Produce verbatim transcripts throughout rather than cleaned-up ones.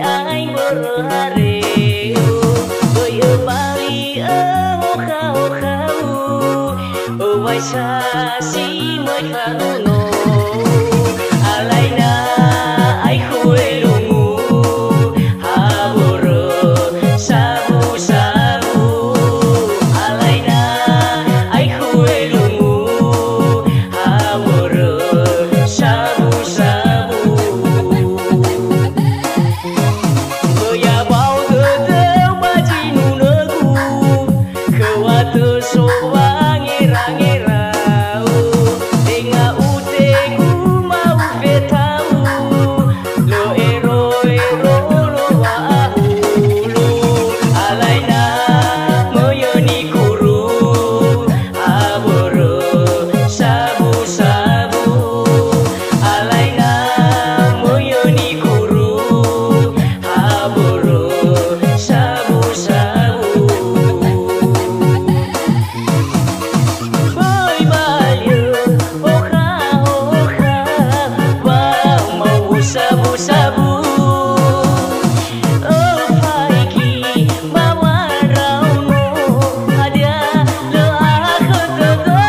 Ai mbörö hareu, böi öbali öhokhahokha-U, öwaisa si möi faruno, alaina ai huelungu, ha börö sabu-sabu, alaina ai huelungu, ha börö sabu-sabu. Möi abao dödöu ba zinunögu, khöua tö so wangerangera-U, tenga uteguma ufeta'u, lö ero-ero lowa ahulu, alaina möi nikuru, ha börö sabu-sabu, alaina möi nikuru, ha börö sabu-sabu. Böi bali'ö okhahokha, ba mau sabu-sabu. Öfaigi ba wa ndraono, hadia lö akhö tödö.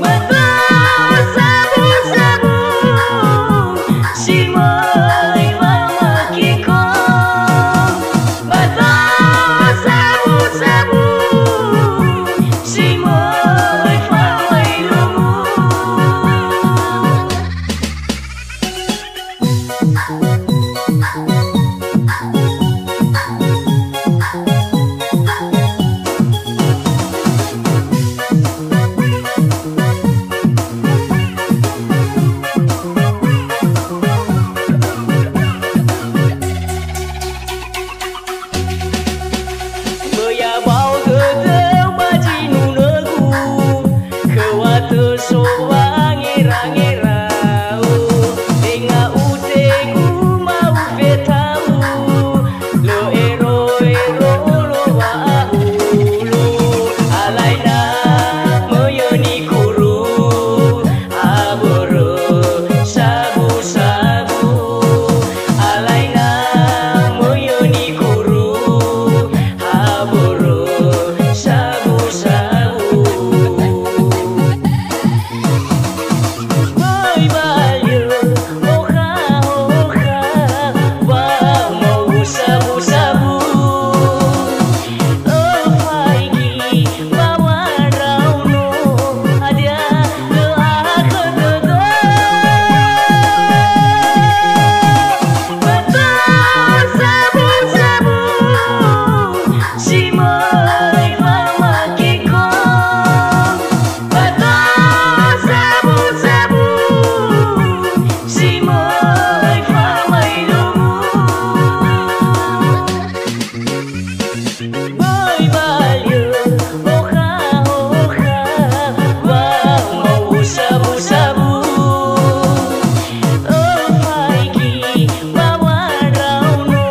Ba do sabu-sabu, si möi famakiko. Ba do sabu-sabu, si möi famaelungu. Möi abao dödöu ba zinunögu, khöua tö so wangerangera-U, tenga uteguma ufeta'u, lö ero-ero lowa ahulu, alaina möi nikuru, ha börö sabu-sabu, alaina möi nikuru, ha börö sabu-sabu. Möi bali'ö okhahokha, ba mau sabu-sabu. Öfaigi ba wa ndraono, hadia lö akhö tödö. Ba do sabu-sabu, si möi famakiko. Ba do sabu-sabu, si möi famaelungu. Böi bali'ö okhahokha, ba mau sabu-sabu. Öfaigi ba wa ndraono,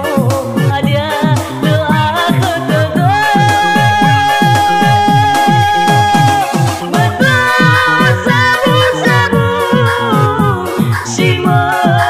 hadia lö akhö tödö. Ba do sabu-sabu, si möi